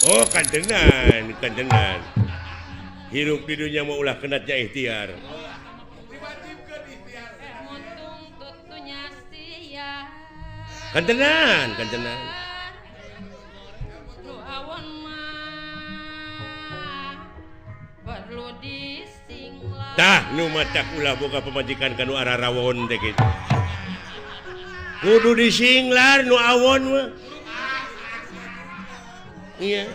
Oh kantenan, kantenan. Hirup di dunia mau ulah kenatnya ikhtiar. Kantenan, kantenan. Tah nu matak ulah boga pamajikan kanu ararawon teh kitu. Kudu disinglar nu awon mah. Iya.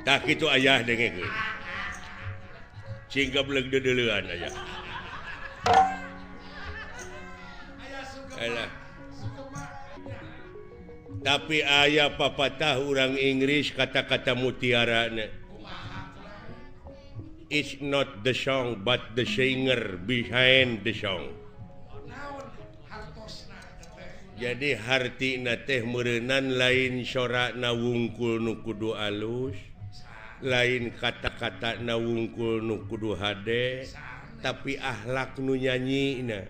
Tah kitu ayah dengekeun. Sing gableg deudeuleun ayah. Alah. Tapi ayah papatah urang Inggris kata-kata mutiara na. It's not the song but the singer behind the song. Jadi hartina teh meureunan lain sorana wungkul nu kudu alus, lain kata-kata na wungkul nu kudu hade, tapi akhlak nu nyanyina.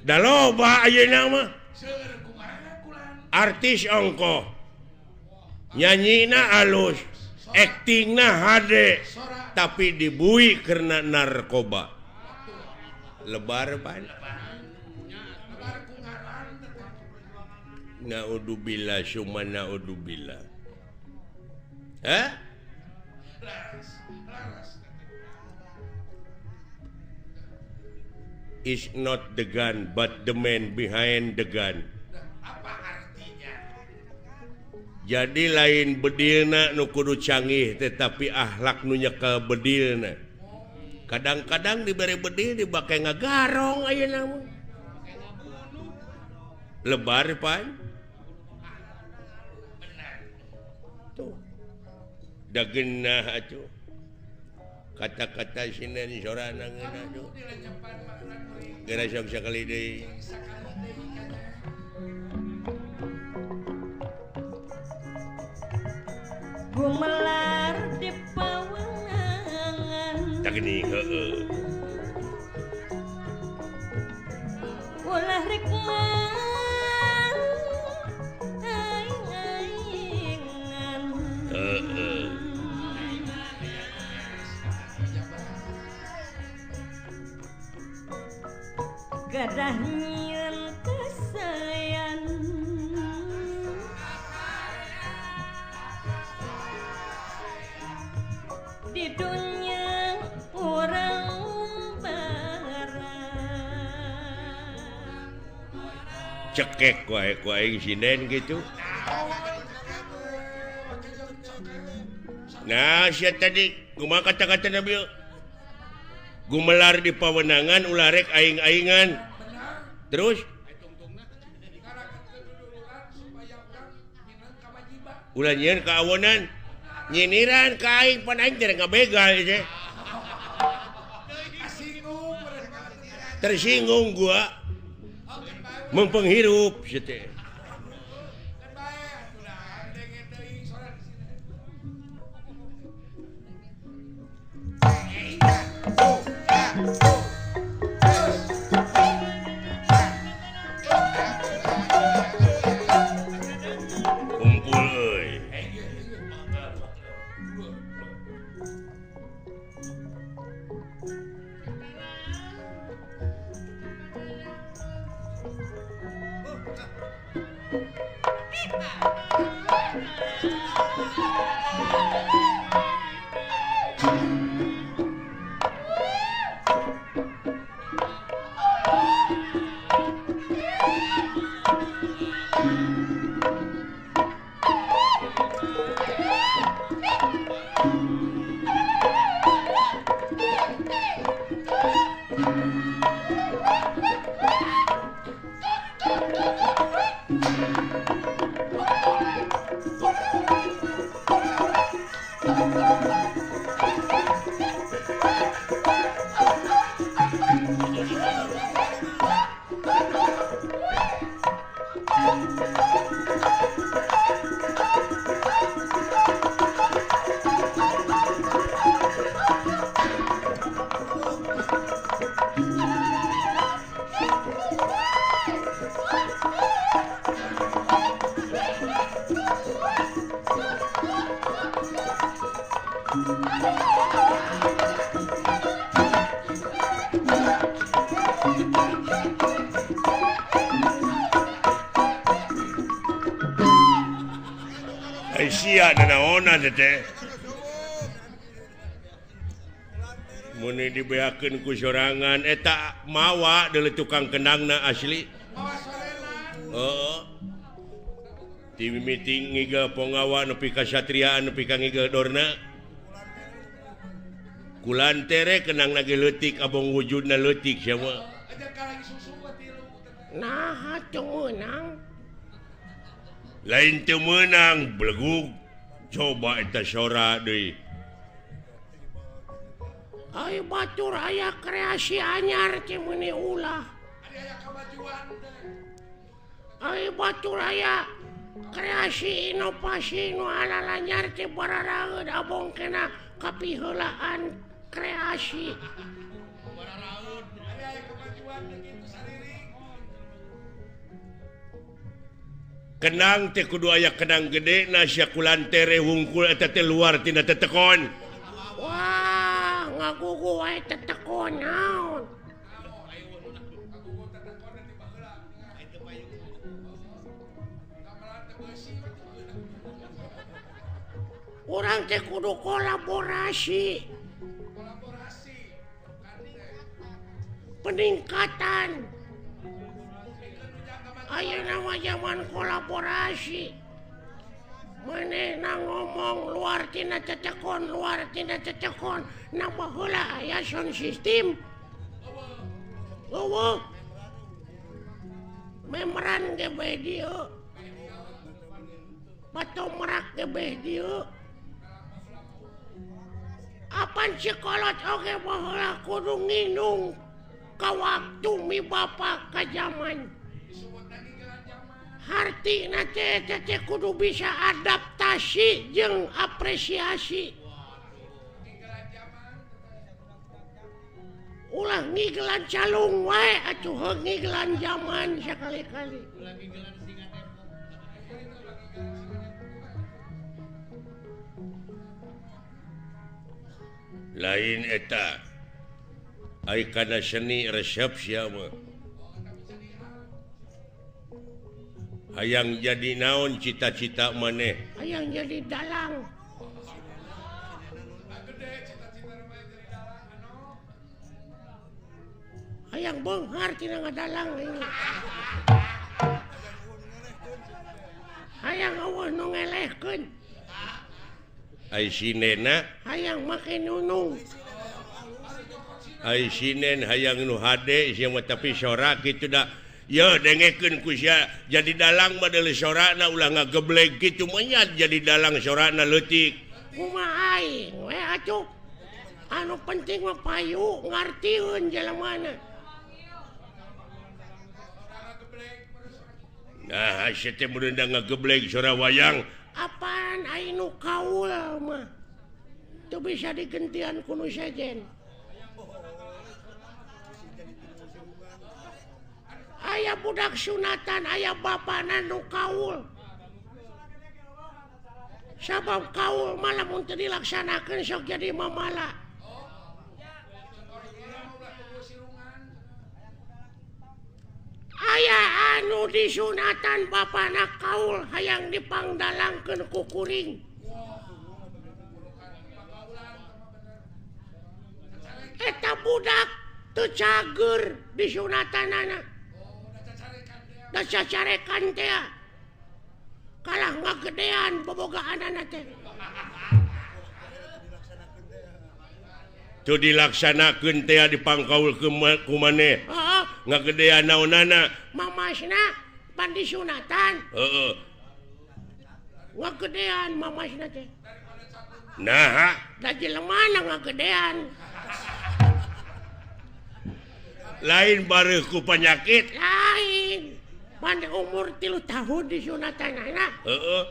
Da loba ayeuna mah artis ongkoh nyanyina alus, aktingna hade, tapi dibui karena narkoba. Lebar pan. Naudzubillah summa naudzubillah. Hah? Is not the gun but the man behind the gun. Apa artinya? Jadi lain bedilna nu kudu canggih tetapi akhlak nu nyekel bedilna. Kadang-kadang dibere bedil dibake ngagarong ayeuna mah. Lebar pan. Tuh. Da geunah atuh. Kata-kata sinden sorana ngeunah tuh. Geura sok sakali deui. Gumelar di pawenangan. Tah geuning heueuh. Ulah rek mah aing-aingan. Heueuh. Gadah nyieun kasayan. Di dunya urang barang. Cekek wae ku aing sinden gitu. Nah, sia tadi kumaha kata-kata Nabi? Gumelar di pawenangan ulah rek aing-aingan. Terus ulah nyieun kaawonan, nyiniran ka aing pan aing teh ngabegal teh. Tersinggung gua. Mempenghirup sia teh. Kumpul euy. Sia nanaonan teh. Mun dibeakeun ku sorangan eta mawa deuleu tukang kendangna asli. Heeh. Ti mimiti ngigel ponggawa nepi ka satriaan nepi ka ngigel dorna. Kulantere kendangna ge leutik abong wujudna leutik sia mah. Naha teu meunang? Lain teu meunang belegug. Coba eta sora deui. Ai batur aya kreasi anyar teh meuni ulah. Ai batur aya kreasi inovasi nu alalanyar teh bararaeud abong kena kapiheulaan kreasi. Kenang teh kudu aya kenang gede na sia kulantere wungkul eta teh luar tina tetekon. Wah, ngagugu wae tetekon naon. Urang teh kudu kolaborasi. Peningkatan. Ayeuna mah zaman kolaborasi. Manehna ngomong luar tina tetekon, luar tina tetekon, na baheula aya sound system. Eueuh. Memeran ge bae dieu. Batomrak ge bae dieu. Apan sikolot oge baheula kudu nginung ka waktu mi bapa ka zaman. Hartina teh kudu bisa adaptasi jeung apresiasi. Ulah ngigelan calung wae atuh heuh ngigelan zaman sakali-kali. Lain eta. Ai kana seni resep sia mah. Hayang jadi naon cita-cita maneh? Hayang jadi dalang. Hayang beunghar tina ngadalang ini. Hayang eueuh nu ngelehkeun. Ai sinena hayang make nunung. Ai sinen hayang nu hade sia mah tapi sora kitu da. Yo dengekeun ku sia jadi dalang mah deuleu sorana ulah ngageblek kitu menyat jadi dalang sorana leutik. Kumaha aing we atuh. Anu penting mah payu ngartieun jelemana. Nah, sia teh mun ngageblek sora wayang. Apaan aing nu kaul mah. Teu bisa digentian ku nu sejen. Aya budak sunatan, aya bapana nu kaul. Sabab kaul malah mun teu dilaksanakeun sok jadi mamala. Aya anu disunatan bapana kaul hayang dipangdalangkeun ku kuring. Eta budak teu cager disunatanana. Da cacarekan teh kalah ngagedean bobogaanana teh. Teu dilaksanakeun teh dipangkaul ku maneh. Heeh, ngagedean naonana? Mamasna pan disunatan. Heeh. Ngagedean mamasna teh. Naha? Da jelemana ngagedean. Lain bareuh ku panyakit. Lain. Pan umur 3 tahun disunatanana. Heeh.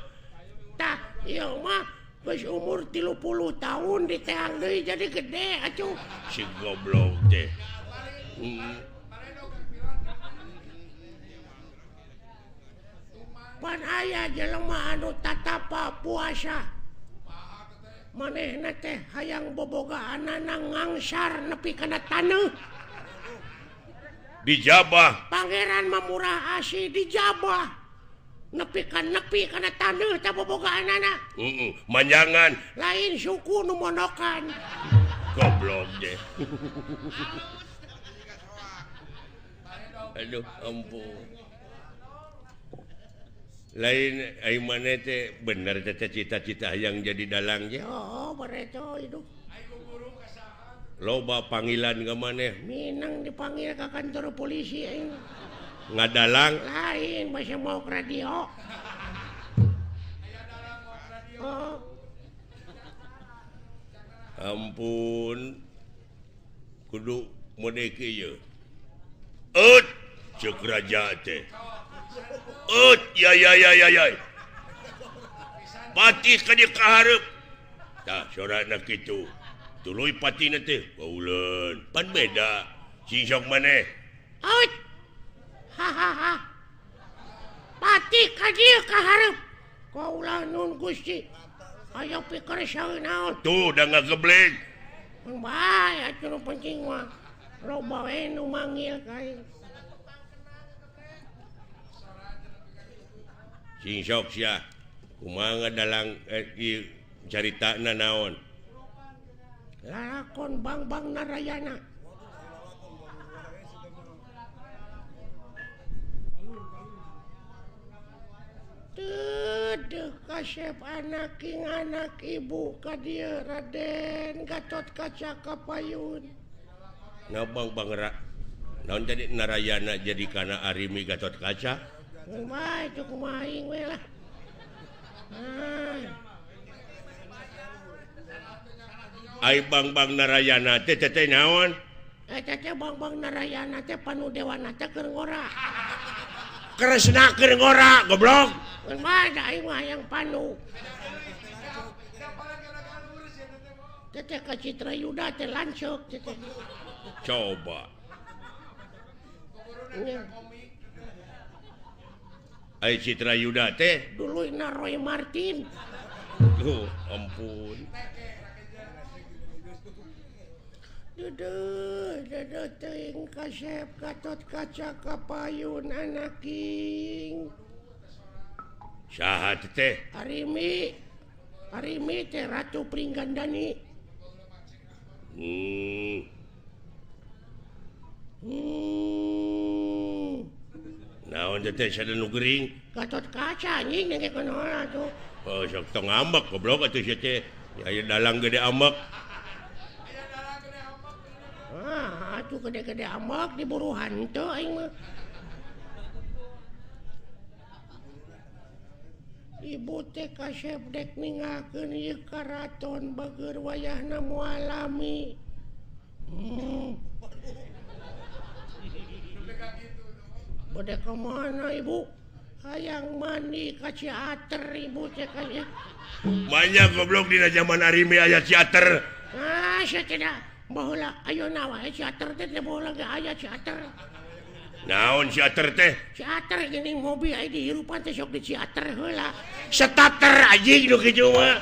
Tah, ieu mah geus umur 30 tahun diteang deui jadi gede atuh. Si goblok teh. Pan aya jelema anu tatapa puasa. Manehna teh hayang bobogaanana ngangsar nepi kana taneuh. Dijabah. Pangeran mah murah asih dijabah. Nepi ka nepi kana taneuh teh bobogaanana. Heeh, manjangan. Lain suku nu monokan. Goblok deh. Aduh, ampun. Lain ai maneh teh bener teh cita-cita hayang jadi dalang ge. Oh, bareto hidup. Loba panggilan ka maneh. Minang dipanggil ka kantor polisi aing. Ngadalang lain masih mau ke radio. Oh. Ampun. Kudu mode kieu. Eut ceuk raja teh. Ut ya ya ya ya ya. Patih ka dieu ka hareup. Tah sorana kitu. Tuluy patina teh bauleun. Pan beda. Sing sok maneh. Ut. Ha ha ha. Patih ka dieu ka hareup. Kaula nun Gusti. Aya pikir saeun naon. Tuh da ngagebleng. Mun bae atuh nu penting mah. Loba we nu manggil ka aing. Sing sok sia kumaha dalang ieu caritana naon? Lalakon Bangbang Narayana. Teu kasep anak king anak ibu ka dieu Raden Gatot Kaca Kapayun. Ngabang Bang naon jadi Narayana jadi kana Arimi Gatot Kaca? Kumaha itu kumaha aing we lah. Ai Bangbang Narayana teh teh naon? Eta teh Bangbang Narayana teh panu dewana teh keur ngora. Kresna keur ngora goblok. Kumaha da aing mah hayang panu. Teh teh ka Citra Yuda teh lanceuk teh. Coba. Ai Citra Yuda teh duluyna Roy Martin. Duh, ampun. Duduh, duduh teuing kasep Gatot Kaca Kapayun anaking. Saha teh? Arimi. Arimi teh Ratu Pringgandani. Naon teh sada nu gering? Gatot Kaca anjing nengke kunaon atuh. Oh, sok tong ambek goblok atuh sia teh. Aya dalang gede ambek. Ah, atuh gede-gede ambek diburu hantu aing mah. Ibu teh kasep dek ninggalkeun ieu karaton bageur wayahna moal lami. Bade ka mana ibu? Hayang mandi ka Ciater ibu teh ka. Banyak goblok dina zaman Arimi aya Ciater. Ah, sia tidak. Baheula ayeuna wae Ciater teh teh baheula ge aya Ciater. Naon Ciater teh? Ciater geuning mobil aya dihirupan teh sok di Ciater heula. Starter anjing nu kitu mah.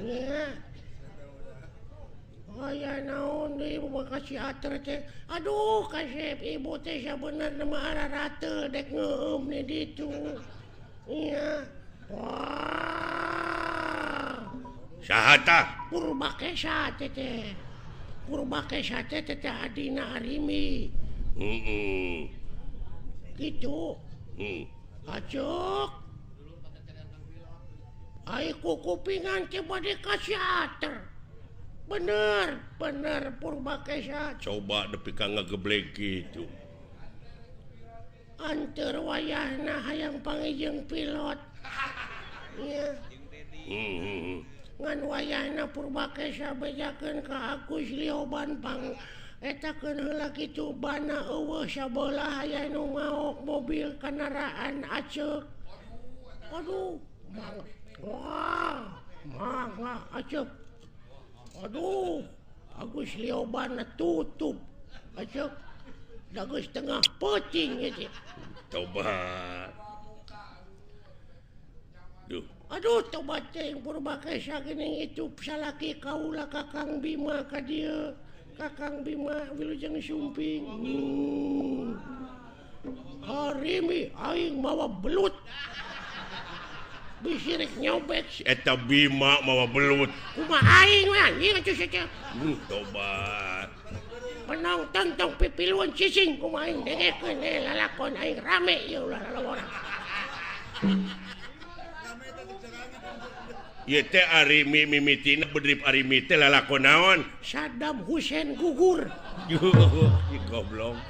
Nya. Aya naon deui ibu mah ka Ciater teh. Aduh kasep ibu teh sabenerna mah ararate dek ngeueum di ditu. Nya. Wah. Saha tah? Purbakesa teh teh. Purbakesa teh teh adina Arimi. Heeh. Kitu. Acuk. Ai kukupingan teh bade ka Ciater. Bener, bener Purbakesa. Coba nepi ka ngageblek kitu. Anteur wayahna hayang panggih pilot. Nya. Ngan wayahna Purbakesa bejakeun ka Agus Lioban pang etakeun heula kitu bana eueuh sabelah aya nu maok mobil kendaraan aceuk. Aduh, mangga. Wah, mangga aceuk. Aduh, Agus Lioban tutup aceuk. Dagus tengah peuting ieu teh. Coba. Duh. Aduh tobat teh Purbakesa geuning itu salaki kaula Kakang Bima ka dieu. Kakang Bima wilujeng sumping. Harimi aing mawa belut. Bisirik nyobek si eta Bima mawa belut. Kumaha aing we anjing atuh sia. Tobat. Penonton tong pipiluan cicing kumaha aing dengekeun lalakon aing rame ieu ulah lalawara. Ieu teh Arimi mimitina bedrip Arimi teh lalakon naon? Saddam Hussein gugur. Goblok.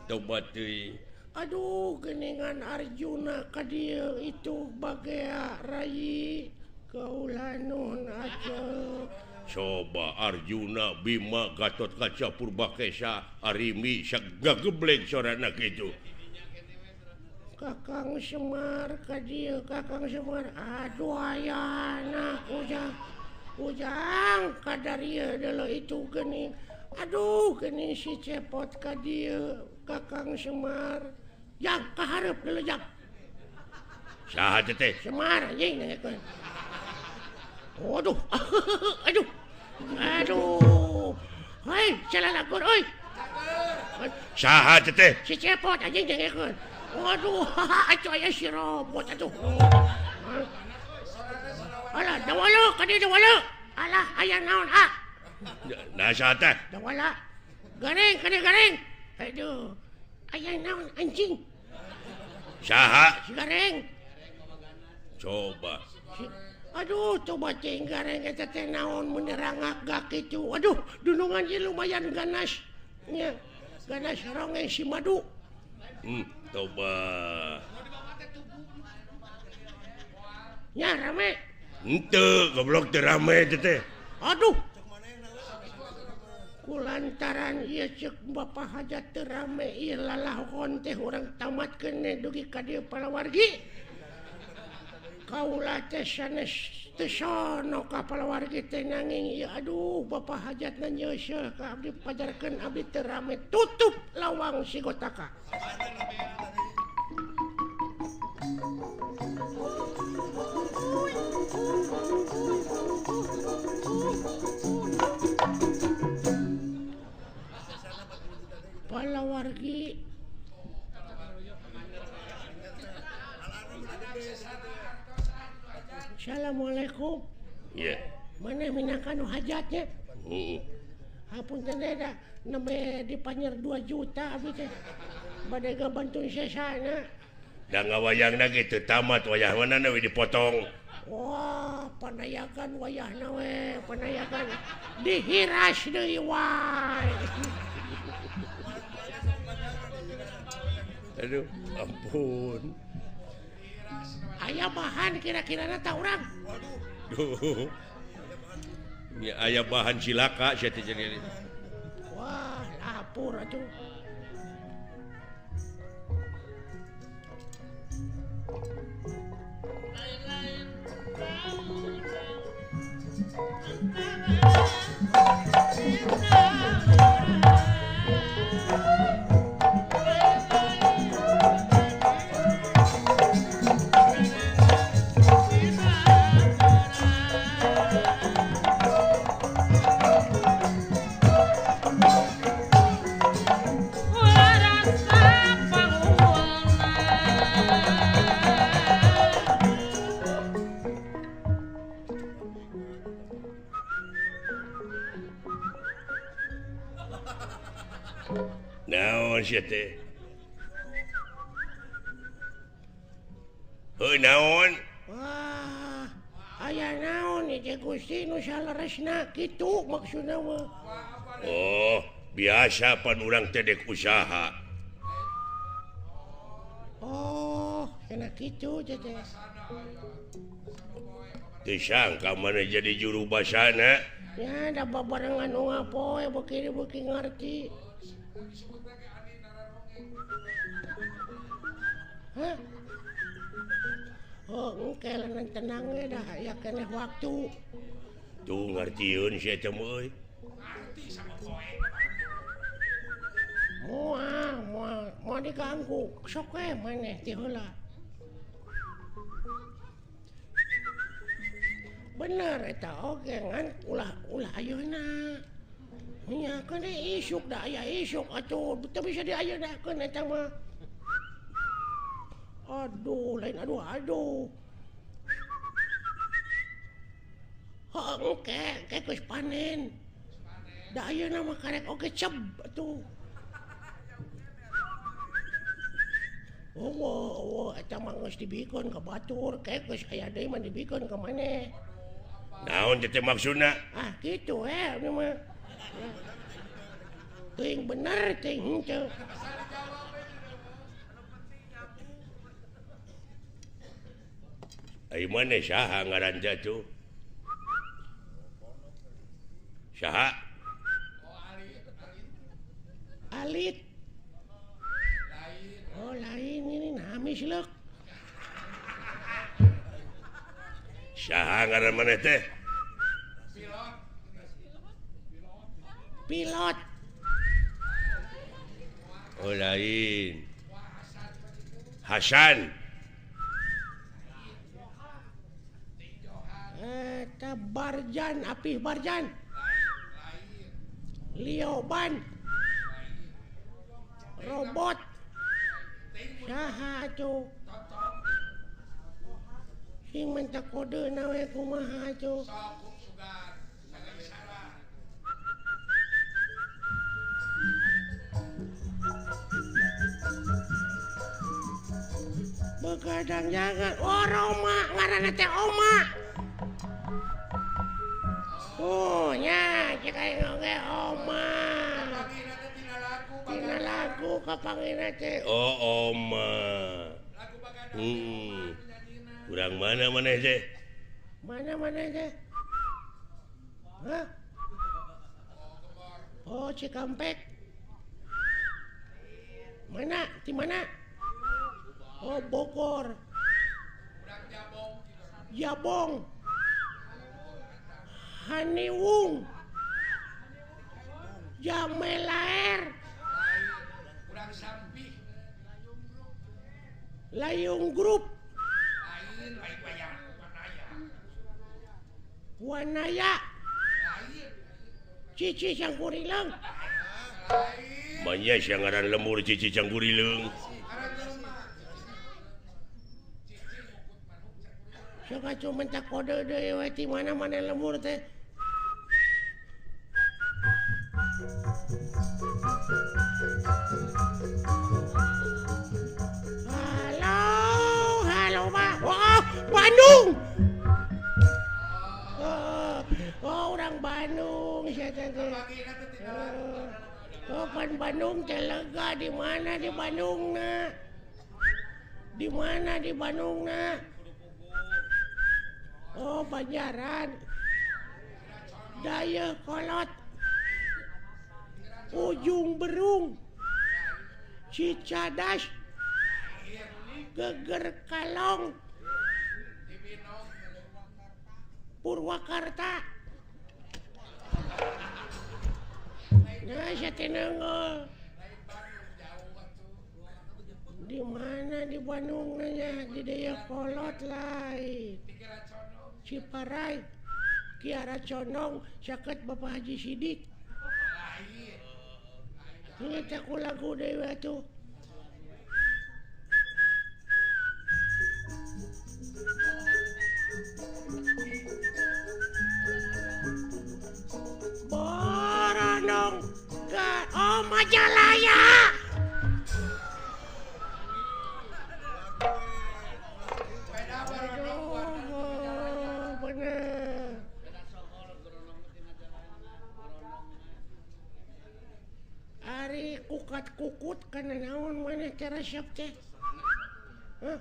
Tobat teuing. Aduh geningan Arjuna ka dieu itu bagea rayi kaula nuhun aceu. Coba Arjuna Bima Gatotkaca Purbakesa Arimi sagageblek sorana kitu. Kakang Semar ka dieu Kakang Semar aduh ayana ujang ujang kadarieu deuleu itu geuning. Aduh geuning si Cepot ka dieu Kakang Semar. Jang kahareup deuleu jang. Saha teh? Semar anjing dengekeun. Waduh. Aduh. Aduh. Hei, salalakon euy. Saha teh? Si Cepot anjing dengekeun. Waduh, atuh aya si robot atuh. Alah, dawala ka dieu dawala. Alah, aya naon ah? Nah, saha teh? Dawala. Gareng, ka dieu gareng. Aduh. Aya naon anjing? Saha? Si gareng. Coba. Aduh, coba cing gareng eta teh naon mun rangak gak kitu. Aduh, dunungan ieu lumayan ganas. Nya, ganas rongeng si madu. Coba. Nya rame. Henteu, goblok teu rame teh teh. Aduh. Kulantaran ieu ceuk Bapak Hajat teu rame ieu lalahon teh urang tamatkeun dugi ka dieu palawargi. Kaula teh sanes teu sono ka palawargi teh nanging ieu aduh Bapak Hajatna nyeuseuh ka abdi pajarkeun abdi teu rame tutup lawang sigotaka. Palawargi Assalamualaikum. Iya. Mana minangka nu hajatnya? Heeh. Hapunten da nembe dipanyer 2 juta abdi teh. Bade gabantuan sesana. Da ngawayangna ge teu tamat wayah mana we dipotong. Wah, panayagan wayahna we, panayagan dihiras deui wae. Aduh, ampun. Aya bahan kira-kirana ta urang. Waduh. Nya aya bahan cilaka sia teh jadi. Wah, lapur atuh. Naon sia teh? Heuh naon? Wah, aya naon ieu Gusti nu saleresna kitu maksudna mah. Oh, biasa pan urang teh dek usaha. Oh, kena kitu teh. Teu sangka maneh jadi juru basana. Ya, da babarengan nu ngapoe beuki-beuki ngarti. Hah? Oh, engke leunang tenang we dah aya keneh waktu. Tuh ngartieun sia teh euy. Ngarti sama poe. Moal, moal, moal Tong diganggu sok we maneh ti heula. Bener eta oge ngan ulah ayeuna. Nya keun isuk da aya isuk atuh teu bisa diayeunkeun eta mah. Aduh lain aduh aduh. Heuh engke engke geus panen. Da ayeuna mah karek oge ceb atuh. Oh, eta mah geus dibikeun ka batur, ke geus aya deui mah dibikeun ka maneh. Naon teh maksudna? Ah, kitu we ieu mah. Teuing bener teuing henteu. Ai maneh saha ngaran teh atuh? Saha? Alit. Oh lain ini nami sileuk. Saha ngaran maneh teh? Pilot. Oh lain. Hasan. Eta Barjan, Apih Barjan. Lioban. Robot. Saha atuh? Sing minta kode na we kumaha atuh? Begadang jangan. Oh Roma, ngaranna teh Oma. Oh nya cek aing oge Oma. Tina lagu kapangina teh. Oh Oma. Urang mana maneh teh? Mana maneh teh? Hah? Oh Cikampek. Mana? Di mana? Oh Bogor. Jabong. Haniwung. Jamelaer. Layung Group. Wanaya. Cici Cangkurileung. Manya sia ngaran lembur Cici Cangkurileung. Sok atuh minta kode deui we ti mana-mana lembur teh. Halo, halo Pak. Oh, Bandung. Oh, orang Bandung sia teh. Oh, pan Bandung teh lega di mana di Bandungna? Di mana di Bandungna? Oh, Banjaran. Dayakolot. Ujung Berung. Cicadas. Geger Kalong. Purwakarta. Nah, saya tenang. Di mana di Bandung nanya di Dayakolot lain. Ciparai, Kiara Condong, saket Bapak Haji Sidik. Ini aku lagu dewa tuh. Boronong ke oh Majalaya. Ari kukat-kukut kana naon maneh teh resep teh? Hah?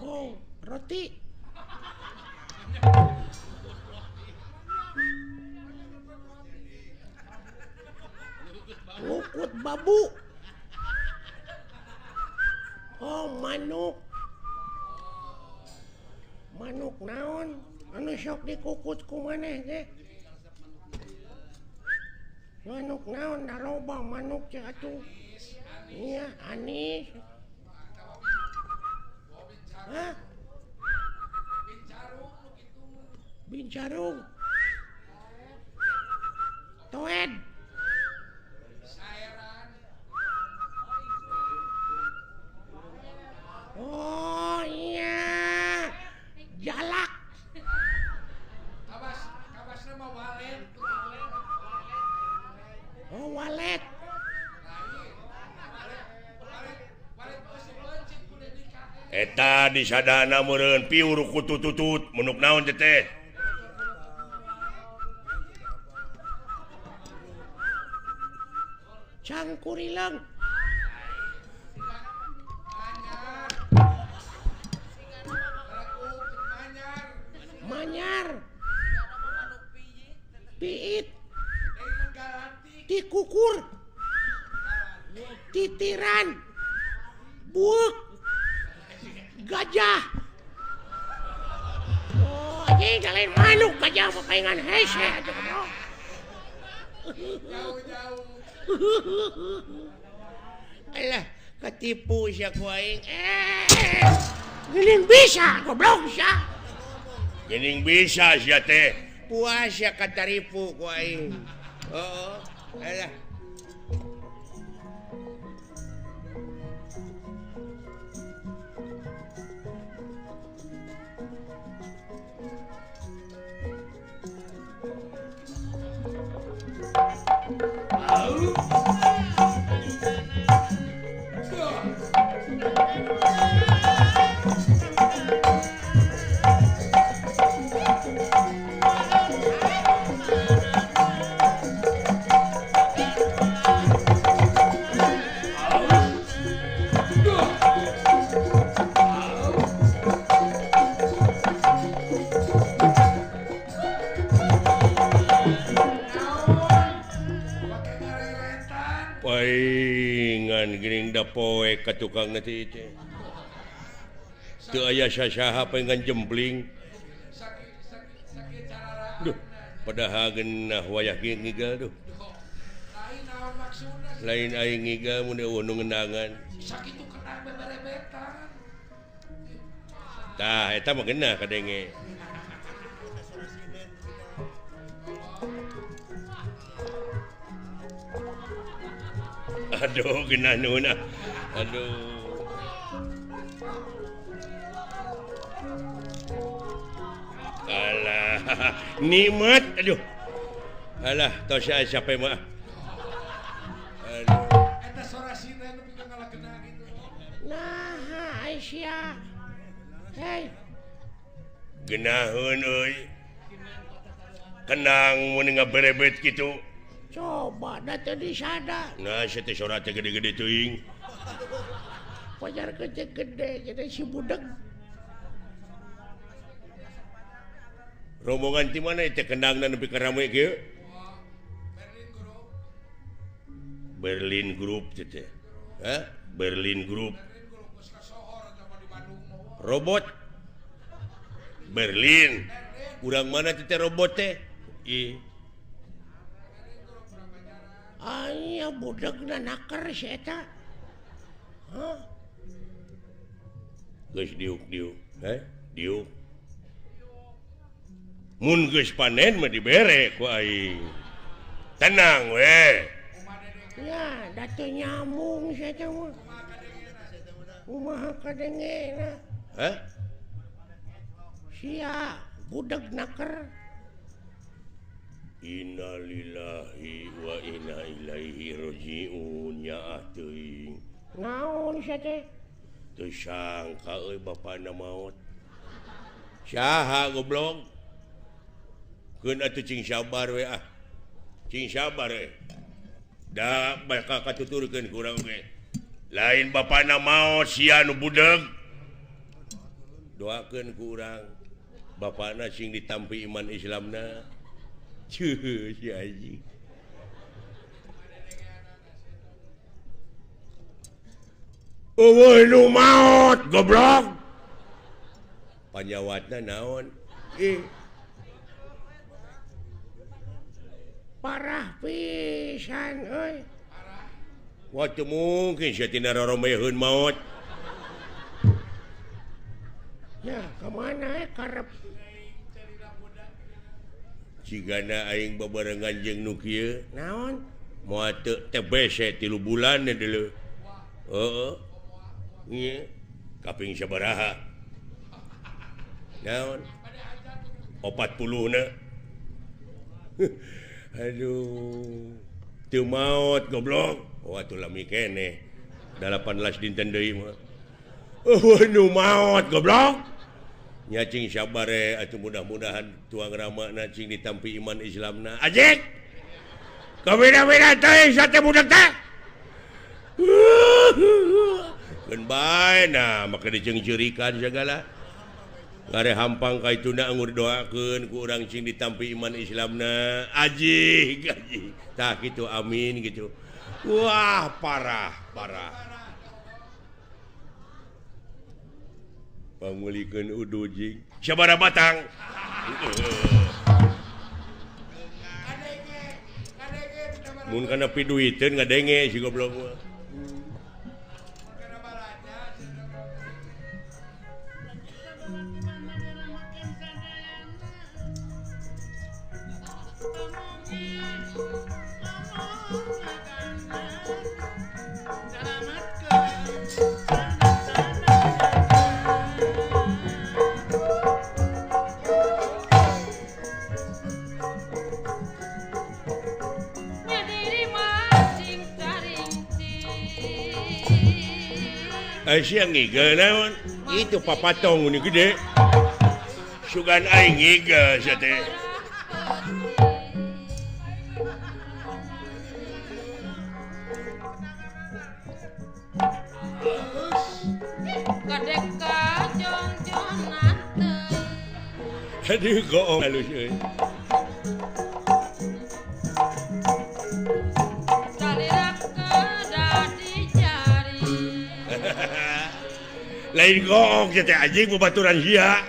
Oh, roti. Kukut babu. Oh, manuk. Manuk naon? Anu sok dikukut ku maneh teh? Manuk naon da loba manuk teh atuh. Iya, anis. Hah? Bincarung. Toed. Oh iya. Jalak. Kabasna mah walet. Oh walet. Eta disadana meureun piur ku tututut menuk naon teh teh. Cangkurileung. Manyar. Piit. Tikukur. Titiran. Buuk. Gajah. Oh, anjing lain manuk gajah mah paingan hese atuh goblok. Jauh-jauh. Alah, ketipu sia ku aing. Geuning bisa goblok sia. Geuning bisa sia teh. Puas sia kataripu ku aing. Heeh. Alah. Paingan geuning da poe ka tukang teh teh. Teu aya sasaha paingan jempling. Duh, padahal geunah wayah kieu ngigal duh. Lain aing ngigal mun eueuh nu ngendangan. Sakitu kenang beberebetan. Tah eta mah geunah kadenge. Aduh, geunah nuhun ah. Aduh. Alah, nikmat aduh. Alah, tos aya siapa mah. Aduh. Eta sora sinden nu pikeun ngalakeuna gitu. Nah, Aisyah. Hei. Geunaheun euy. Kenang mun ngaberebet kitu. Coba da teu disada. Nah, sia teh sora teh gede-gede teuing. Pajar gede-gede jadi si budeg. Rombongan ti mana teh kendangna nepi ka rame kieu? Berlin Group. Berlin Group teh teh. Hah? Berlin Group. Robot. Berlin. Urang mana teh robot teh? Ih. Aya budegna naker si eta. Hah? Geus diuk-diuk, heh? Diuk. Mun geus panen mah dibere ku aing. Tenang we. Ya, da teu nyambung si eta mah. Kumaha kadengena? Hah? Sia budeg naker. Innalillahi wa inna ilaihi rajiun ya teuing. Naon sia teh? Teu sangka euy bapana maot. Saha goblok? Keun atuh cing sabar we ah. Cing sabar we. Da bakal katuturkeun ku urang ge. Lain bapana maot sia nu budeg. Doakeun ku urang bapana sing ditampi iman Islamna. Cuh, si anjing. Eueuh nu maot goblok. Panyawatna naon? Ih. Parah pisan euy. Wah teu mungkin sia tina roromeheun maot. Ya, kemana karep? Cigana aing babarengan jeung nu kieu. Naon? Moal teu TBC 3 bulan deuleu. Heeh. Ieu kaping sabaraha? Naon? 40 na. Aduh. Teu maot goblok. Oh atuh lami keneh. 18 dinten deui mah. Oh nu maot goblok. Nya cing sabare atuh mudah-mudahan tuang ramana cing ditampi iman Islamna. Ajik. Kabeda-beda teh sate budak teh. Keun bae nah make diceungceurikan sagala. Ngare hampang ka ituna anggur doakeun ku urang cing ditampi iman Islamna. Ajik, ajik. Tah kitu amin gitu. Wah, parah, parah. Pangulikeun udu jing. Sabaraha batang? Mun kana piduiteun ngadenge si goblok mah. Siang ngigel naon? Itu papatong ini gede. Sugan aing ngigel sia teh. Aduh goong halus euy. Lain goong teh anjing babaturan sia.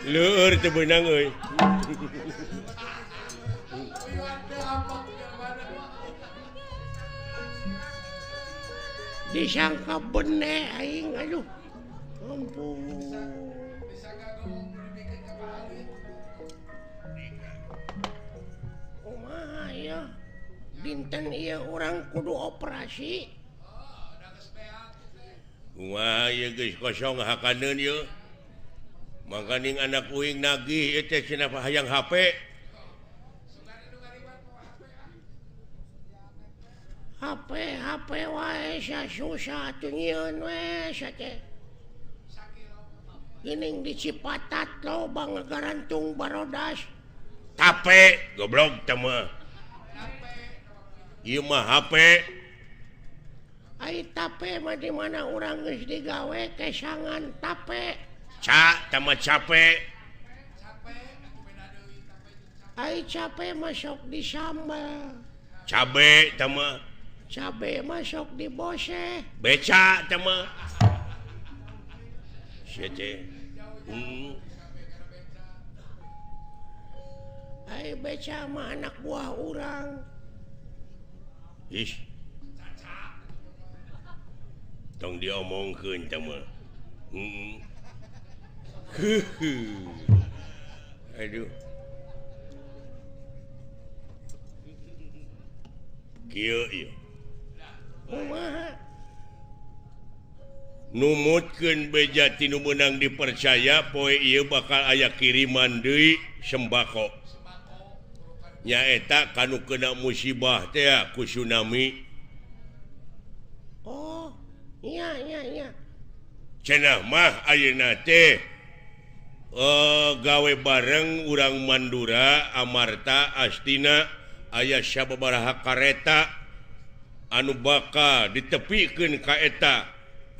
Leur teu beunang euy. Disangka bene aing aduh. Ampun. Kumaha ya? Dinten ieu urang kudu operasi. Kumaha ieu geus kosong hakaneun ieu. Makaning anak uing nagih ieu teh cenah hayang HP. HP HP wae sia susah atuh nyieun we sia teh. Geuning di Cipatat loba ngagarantung barodas. Tape goblok teh mah. Ieu mah HP. Ai tape mah di mana urang geus digawe kesangan tape. Ca tama capek. Ai capek masuk di sambal. Cabe tama. Cabe masuk di bose. Beca tama. Sia teh. Ai beca mah anak buah urang. Ih. Tong diomongkeun tama. Aduh. Kieu ieu. Kumaha? Numutkeun beja ti nu meunang dipercaya poe ieu bakal aya kiriman deui sembako. Nyaeta kanu kena musibah teh ku tsunami. Oh, iya iya iya. Cenah mah ayeuna teh gawe bareng urang Mandura, Amarta, Astina, aya sababaraha kareta Anu bakal ditepikeun ka eta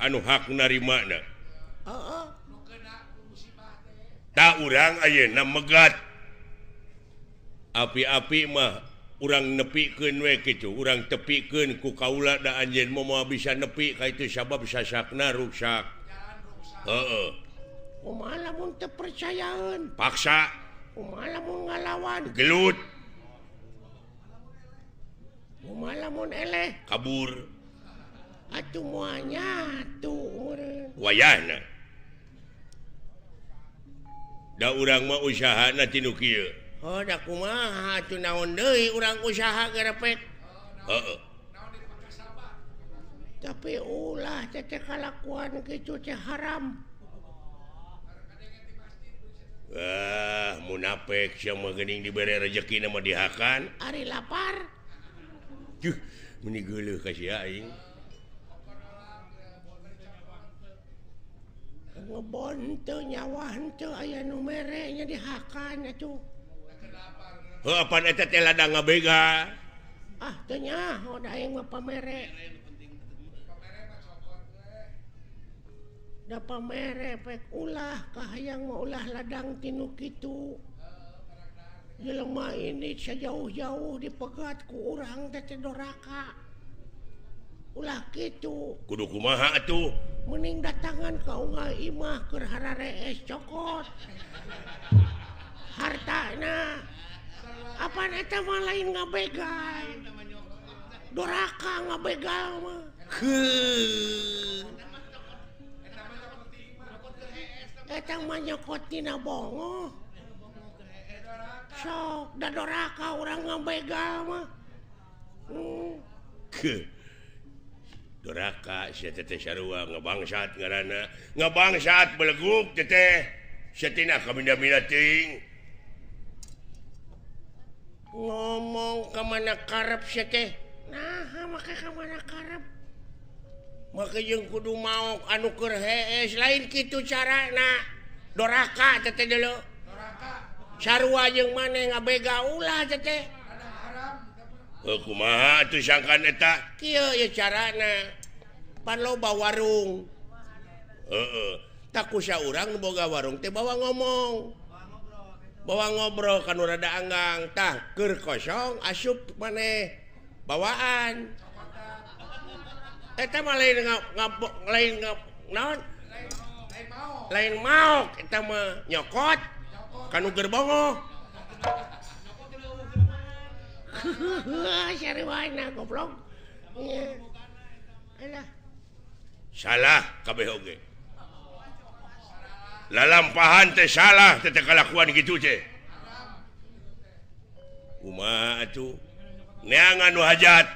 anu hak narimana. Heeh. Ta urang ayeuna megat. Api-api mah urang nepikeun we kitu, urang tepikeun ku kaula da anjeun moal bisa nepi ka itu sabab sasakna ruksak. Heeh. Kumaha lamun teu percayaeun? Paksa. Kumaha lamun ngalawan? Gelut. Kumaha lamun eleh? Kabur. Atuh moal nyatu meureun. Wayahna. Da urang mah usahana ti nu kieu. Oh, da kumaha atuh naon deui urang usaha gerepek. Heeh. Tapi ulah teh kalakuan kitu teh haram. Ah, munafik sia mah geuning dibere rejekina mah dihakan. Ari lapar. Juh, meni geuleuh ka sia aing. Ngebon teu nyawa henteu aya nu mere nya dihakan atuh. Heuh, apan eta teh ladang ngabega. Ah, teu nyaho da aing mah pamere. Da pamere pek ulah kahayang mah ulah ladang tinu kitu. Jelema ini sejauh-jauh dipegat ku urang teh teh doraka. Ulah kitu. Kudu kumaha atuh? Mending datangan ka unggal imah keur hararees cokot. Hartana. Apaan eta mah lain ngabegal. Doraka ngabegal mah. Heuh. Eta mah nyokot tina bongoh. Sok da doraka urang ngabegal mah. Ke. Doraka sia teh sarua ngabangsat ngaranna. Ngabangsat beleguk teh. Sia tina kaminda-minda teuing. Ngomong ka mana karep sia teh? Naha make ka mana karep? Make jeung kudu maok anu keur hees lain kitu carana. Doraka teh teh deuleu. Doraka. Sarua jeung maneh ngabega ulah teh teh. Heuh kumaha atuh sangkan eta? Kieu ye carana. Pan loba warung. Heeh. Tak kusa urang nu boga warung teh bawa ngomong. Bawa ngobrol kan rada anggang. Tah keur kosong asup maneh bawaan. Eta mah lain lain naon? Lain maok eta mah nyokot kanu gerbongoh. Sarwana goblok. Alah. Salah kabeh oge. Lalampahan teh salah teh kalakuan kitu teh. Kumaha atuh? Neangan nu hajat.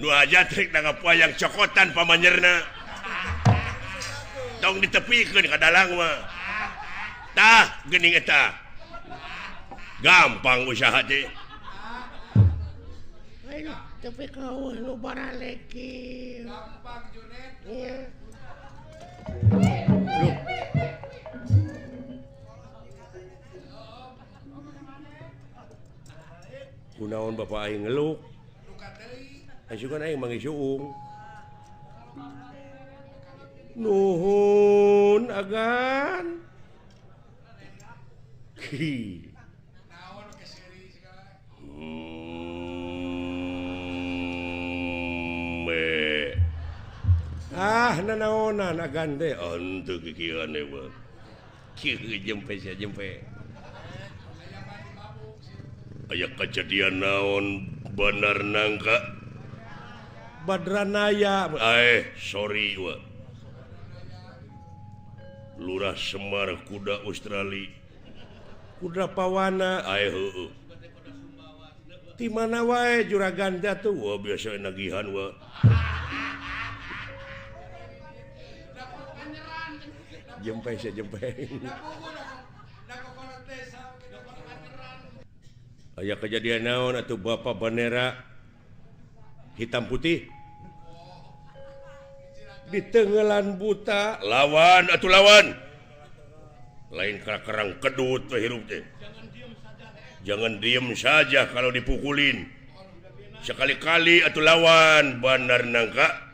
Nu hajat rek nanggap wayang cokotan pamanyerna. Tong ditepikeun ka dalang mah. Tah geuning eta. Gampang usaha teh. Ayo, tapi kau nu baraleki. Gampang Junet. Iya. Loh. Kunaon bapak aing ngeluk? Asukan aing manggih suung. Nuhun agan. Hi. Ah nanaonan agan teh henteu kikieuan we mah. Kieu jempe sia jempe. Aya kejadian naon bener nangka? Badranaya. Sorry wa. Lurah Semar kuda Australia. Kuda Pawana. Heueuh. Ti mana wae juragan teh atuh? Wah biasa nagihan wa. Jempe sia jempe. Aya kejadian naon atuh Bapak bendera hitam putih di tenggelan buta lawan atuh lawan lain kerang kedut teh hirup teh. Jangan diem saja kalau dipukulin. Sekali-kali atuh lawan Bandar Nangka.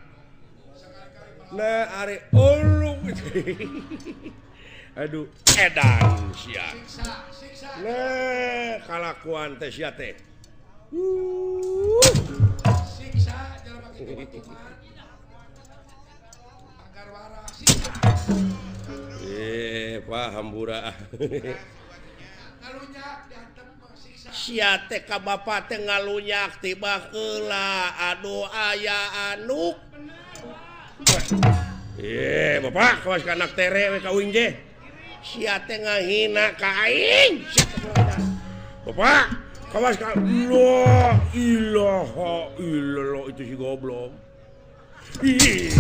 Nah ari ulung. Aduh edan sia. Nah kalakuan teh sia teh. Siksa jelema kitu mah. Agar waras siksa. Pak hambura. Ngalunyak diantem siksa. Sia teh ka bapa teh ngalunyak tiba heula aduh aya anuk. Bapak kawas ka anak tere we ka uing teh. Sia teh ngahina ka aing. Bapak kawas ka la ilaha illallah itu si goblok. Ih.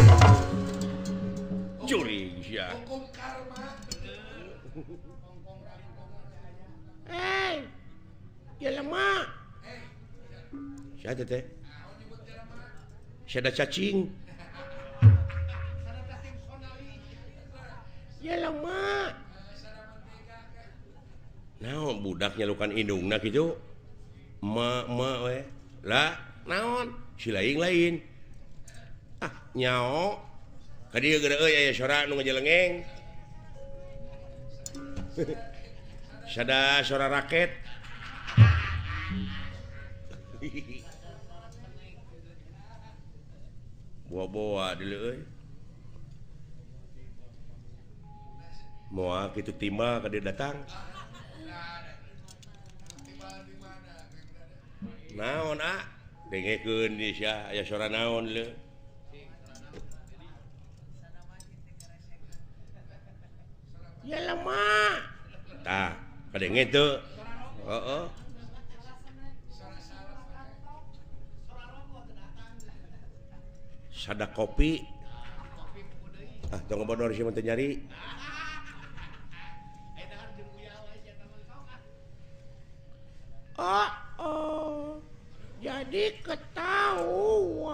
Juring sia. Hukum karma. Hei, jelema. Sia teh teh. Sia da cacing. Jelema. Naon budak nyalukan indungna kitu? Ma ma we. Lah, naon? Si lain-lain. Ah, nyao. Ka dieu geura euy aya sora nu ngajelengeng. Sada sora raket. Boa-boa deuleu euy. Moal kitu timbal ka dieu datang. Naon ah? Dengekeun di sia aya sora naon leu. Jelema. Tah, kadenge teu. Heeh. Sada kopi. Ah, tong ngebodor sia mah teu nyari. Oh, oh. Jadi ketahuan.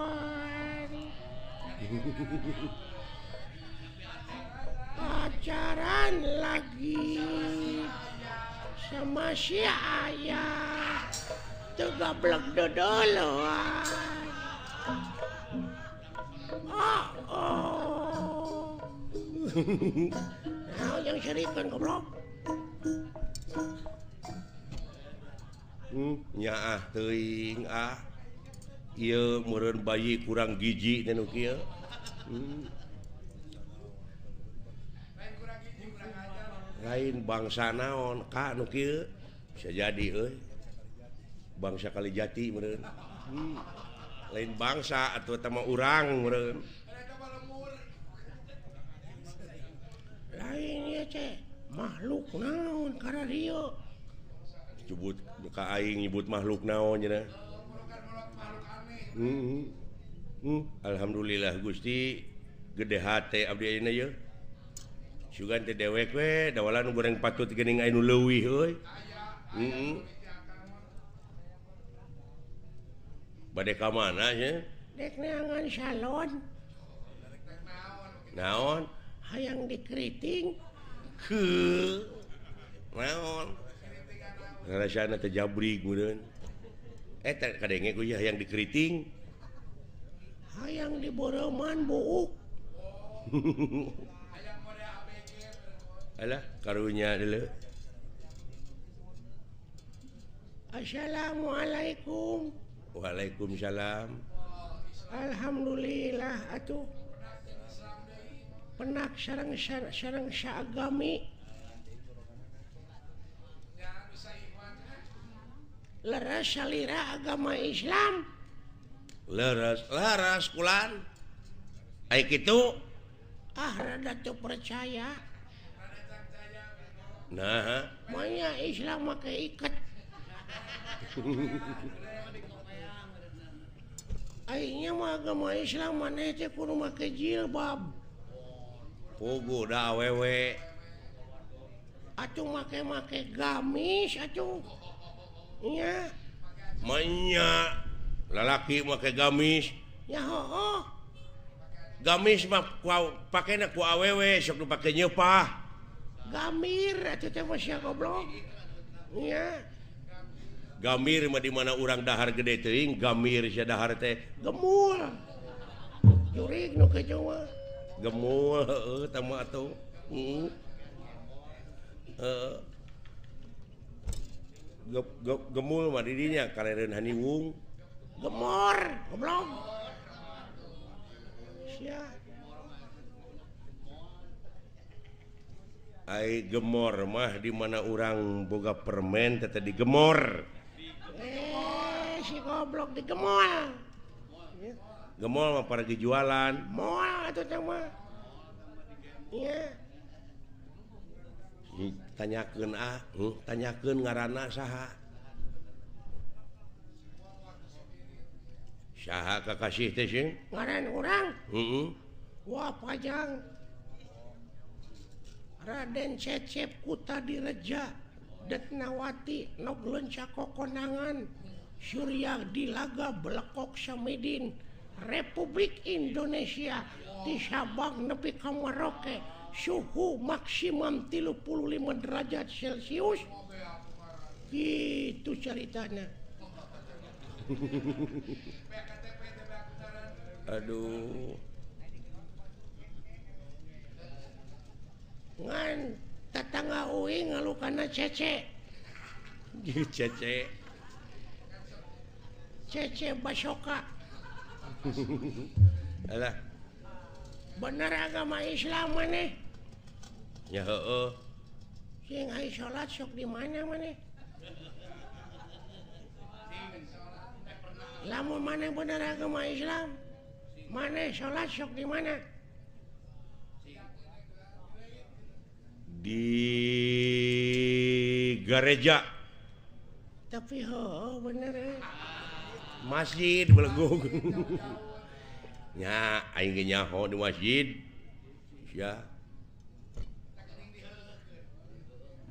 Pacaran lagi sama si ayah. Tuh goblok dodoloan. Oh, oh. Nah, yang serikan goblok. Nyaah teuing ah. Ieu meureun bayi kurang gizi teh nu kieu. Lain bangsa naon ka nu kieu bisa jadi euy. Bangsa Kalijati meureun. Lain bangsa atuh eta mah urang meureun. Lain ieu teh makhluk naon kararieu. Nyebut ka aing nyebut makhluk naon cenah. Alhamdulillah Gusti gede hate abdi ayeuna yeuh. Sugan teh dewek we dawalan nu goreng patut geuning aya nu leuwih euy. Bade ka mana nya? Dek neangan salon. Naon? Hayang dikeriting. Heuh. Naon? Rasana teh jabrig meureun. Eta kadenge ku hayang dikeriting. Hayang diboreuman buuk. Alah karunya deuleu. Assalamualaikum. Waalaikumsalam. Alhamdulillah atuh. Penak sareng sareng saagami. Leres salira agama Islam. Leres, leres kulan. Ai kitu ah rada teu percaya. Nah, manya Islam make iket. Aingnya mah agama Islam maneh teh kudu make jilbab. Puguh da awewe. Atuh make-make gamis atuh. Nya. Manya lalaki make gamis. Ya hooh. Gamis mah pakena ku awewe sok nu pake nyeupah. Gamir atuh teh mah sia goblok. Nya. Gamir mah di mana urang dahar gede teuing, gamir sia dahar teh gemul. Jurig nu kitu mah. Gemul heueuh tah mah atuh. Heeh. Heeh. Gemul mah di dinya kalereun haniwung. Gemor, goblok. Sia. Ai gemor mah di mana urang boga permen teh digemor. Si goblok digemol. Gemol mah para jualan. Moal atuh teh mah. Iya. Tanyakeun ah, tanyakeun ngaranna saha? Saha kakasih teh sih? Ngaran urang? Heeh. Wah, pajang. Raden Cecep Kutadireja Detnawati nog leunca kokonangan Surya Dilaga Belekok Samidin Republik Indonesia di Sabang nepi ka Merauke suhu maksimum 35 derajat Celcius gitu ceritanya. Aduh, ngan tetangga uing ngalukana cece. Cece cece basoka. Alah, bener agama Islam maneh ya heueuh. Sing ai salat sok di mana maneh? Lamun maneh bener agama Islam, maneh salat sok di mana? Di gereja. Tapi heueuh bener Masjid belegug. Nya aing ge nyaho di masjid. Sia.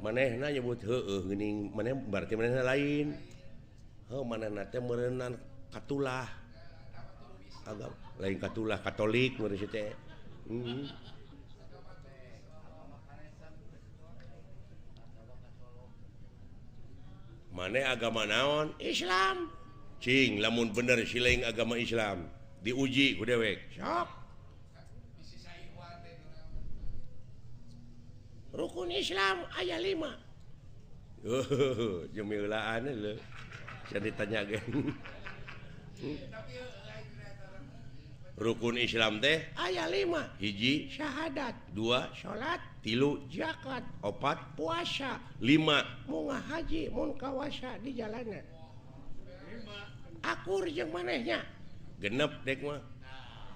Manehna nyebut heueuh geuning, maneh berarti manehna lain. Heuh manehna teh meureunnan katulah. Agama lain katulah Katolik meureun si teh. Maneh agama naon? Islam. Cing lamun bener siling agama Islam diuji ku dewek. Sok. Rukun Islam aya 5. Oh, jemilaan lho. Sia ditanya ge. Rukun Islam teh aya 5. Hiji syahadat, 2 salat, 3 zakat, 4 puasa, 5 munga haji mun kawasa di jalanan. Akur jeung manehnya. Genep dek mah.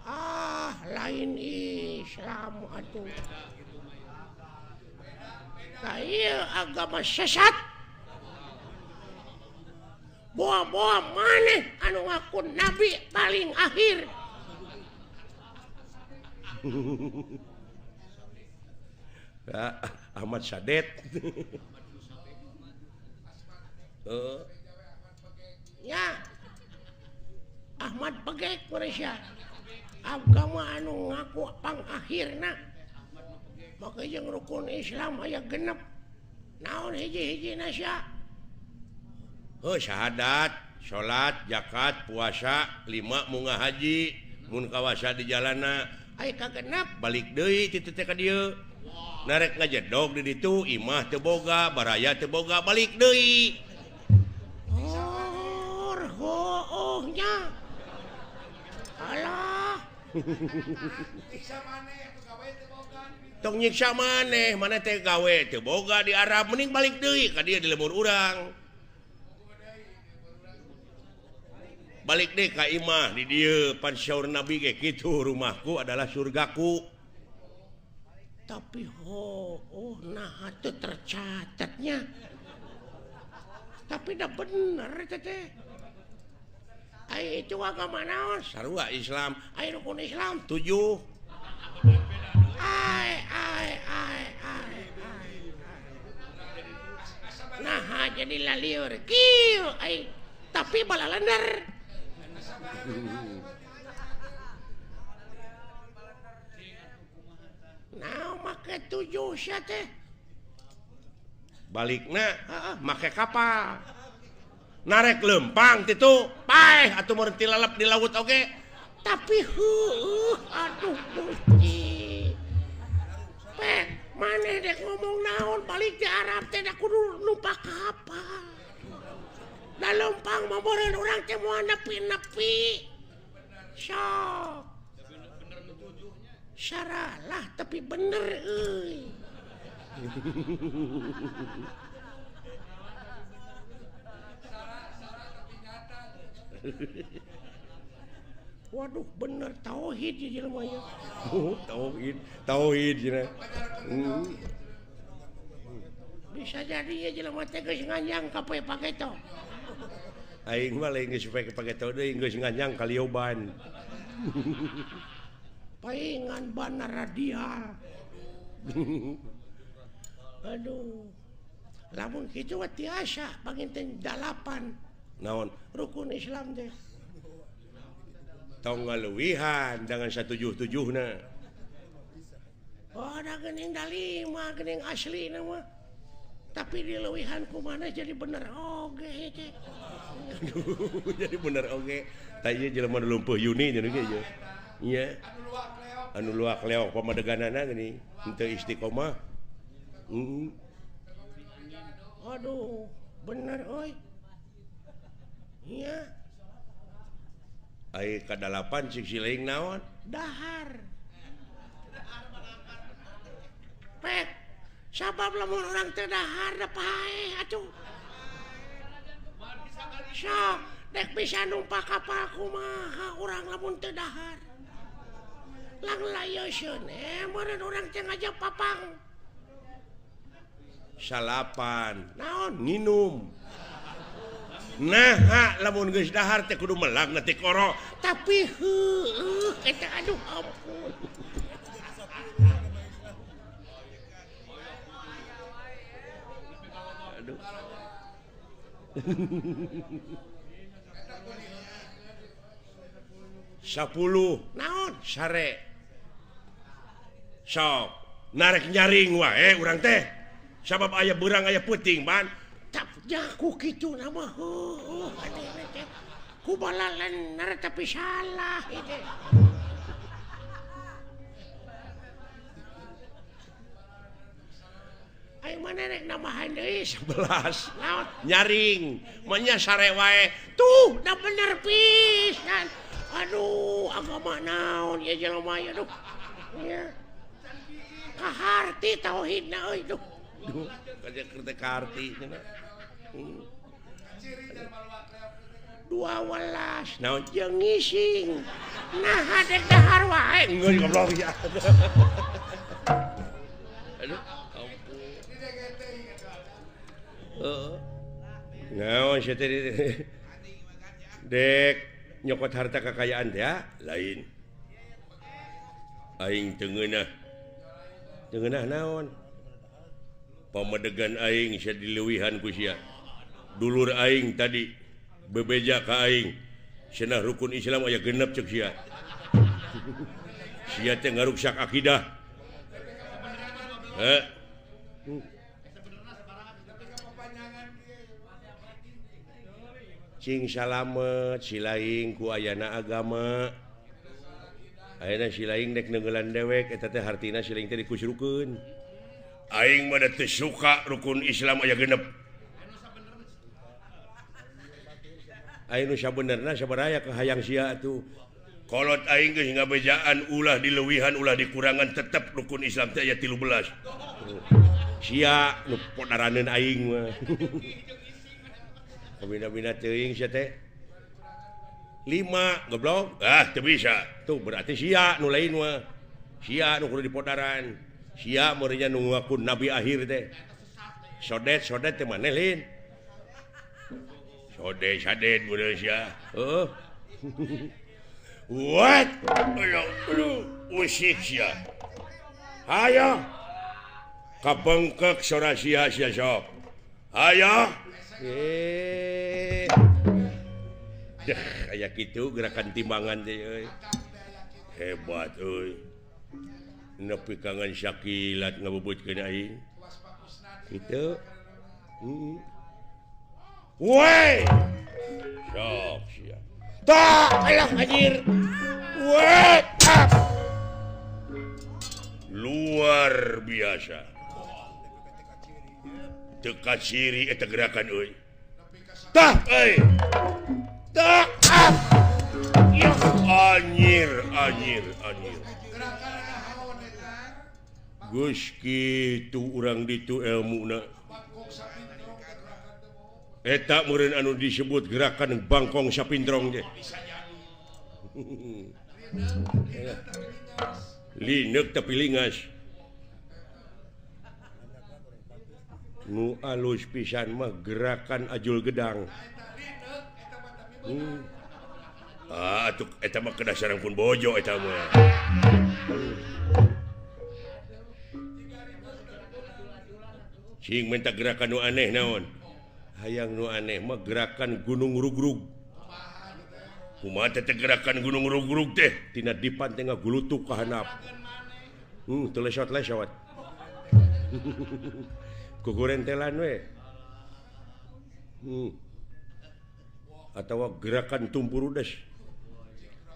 Ah, lain Islam atuh. Tah ieu agama sesat. Boa-boa maneh anu ngaku nabi paling akhir. Ahmad Sadet. Ya. Ahmad Pegek Malaysia. Agama anu ngaku pangakhirna. Maka jeung rukun Islam aya genep. Naon hiji-hijina sia? Heuh syahadat, salat, zakat, puasa, 5 munga haji, mun kawasa di jalana. Aya kagenep balik deui kitu teh ka dieu. Narek ngajedog di ditu, imah teu boga, baraya teu boga, balik deui. Oh, nya. Alah. Tong nyiksa maneh, maneh teh gawe teu boga di Arab, mending balik deui ka dieu di lembur urang. Balik deui ka imah di dieu, pan saur Nabi ge kitu, rumahku adalah surgaku. Tapi oh nah teu tercatatnya. Tapi dah bener teh. Ai itu agama naon? Sarua Islam. Ai rukun Islam 7. Ai ai ai ai. Nah jadi laliur kieu ai tapi balalender. Nah make 7 sia teh. Balikna make kapal. Narek lempang titu paeh atuh meureun tilalep di laut oge. Tapi heueuh aduh Gusti. Pek maneh dek ngomong naon balik di Arab teh da kudu numpak kapal. Da lempang mah meureun urang teh moal nepi-nepi. Sok. Saralah tapi bener euy. Waduh bener tauhid ieu jelema ieu. Tauhid, tauhid cenah. Bisa jadi ieu jelema teh geus nganyang ka poe pageto. Aing mah lain geus poe pageto deui geus nganyang ka lioban. Paingan bana radial. Aduh. Lamun kitu mah tiasa panginten 8. Naon? Rukun Islam teh. Tong ngaluwihan dengan 177na. Oh, da geuning da 5 geuning aslina mah. Tapi dileuwihan kumaha jadi bener oge teh. Aduh, jadi bener oge. Tah ieu jelema nu lumpuh Yuni cenah ge ieu. Nya. Anu luak leok pamadeganana geuning henteu istiqomah. Aduh, bener euy. Nya. Ai kadalapan cik siling naon? Dahar. Pek, sabab lamun urang teu dahar da paeh atuh. Sok, dek bisa numpak kapal kumaha urang lamun teu dahar. Lang layoseun meureun urang teh ngajak papang. Salapan. Naon? Nginum. Nah, lamun geus dahar teh kudu melag na teh koro. Tapi heueuh eta aduh ampun. Aduh. 10 naon sare. Sok narek nyaring wae urang teh. Sabab aya beurang aya peuting ban. Tap jaku kitu nama heueuh ade teh. Kumaha lener tapi salah ieu. Aing mana rek nambahan deui 11. Naon? Nyaring, manya sare wae. Tuh, da bener pisan. Aduh, agama naon ieu jelema ieu aduh. Nya. Kaharti tauhidna euy duh. Duh, kaja kaharti cenah. 12 naon jeung ngising. Nah, dek dahar wae. Geus goblok ya. Aduh, ampun. Heeh. Naon sia teh dek nyokot harta kekayaan teh ya? Lain. Aing teu ngeunah. Teu ngeunah naon? Pamedegan aing sia dileuwihan ku sia. Dulur aing tadi bebeja ka aing. Cenah rukun Islam aya genep ceuk sia. Sia teh ngaruksak akidah. Heh. Cing salamet silaing ku ayana agama. Ayeuna silaing dek neungeulan dewek eta teh hartina silaing teh dikusrukeun. Aing mah da teu suka rukun Islam aya genep. Aing nu sabenerna sabaraya kahayang sia atuh. Kolot aing geus ngabejaan ulah dileuwihan ulah dikurangan tetep rukun Islam teh aya 13. Sia nu podaraneun aing mah. Kabina-bina teuing sia teh. 5 goblok. Ah teu bisa. Tuh berarti sia nu lain mah. Sia nu kudu dipodaran. Sia meureunnya nu ngaku nabi akhir teh. Sodet-sodet teh maneh lain. Sodet sadet meureun sia. Heuh. What? Aduh, usik sia. Hayo. Kabengkek sora sia sia sok. Hayo. Deh, aya kitu gerakan timbangan teh euy. Hebat euy. Nepi kangen sakilat ngabubutkeun aing. Kitu. Woi. Sok sia. Tah, alah anjir. Woi, up. Luar biasa. Teu kaciri eta gerakan euy. Tah, euy. Tah, up. Anjir, anjir, anjir. Geus kitu urang ditu elmuna. Eta meureun anu disebut gerakan bangkong sapintrong teh. Lineuk tapi lingas. Nu alus pisan mah gerakan ajul gedang. Ah, atuh eta mah kedah sareng pun bojo eta mah. Cing minta gerakan nu aneh naon? Hayang nu aneh mah gerakan gunung rugrug. Kumaha teh gerakan gunung rugrug teh? Tina dipan teh ngagulutuk ka handap. Teu lesot-lesot. Kugurentelan we. Atawa gerakan tumpurudes.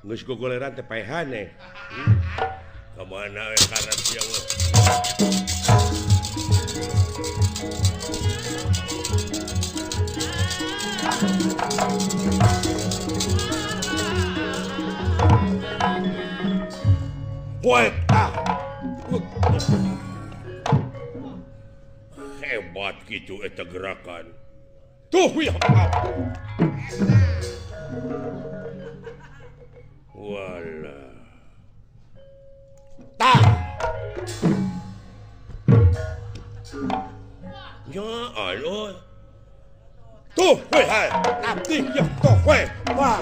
Geus gogoleran teh paehan eh. Ka mana we karep sia mah. Woi, ah. Hebat gitu eta gerakan. Tuh ya. Wala. Tah. Ya Allah. Tuh, woi, hai. Abdi ya tuh, woi. Wah.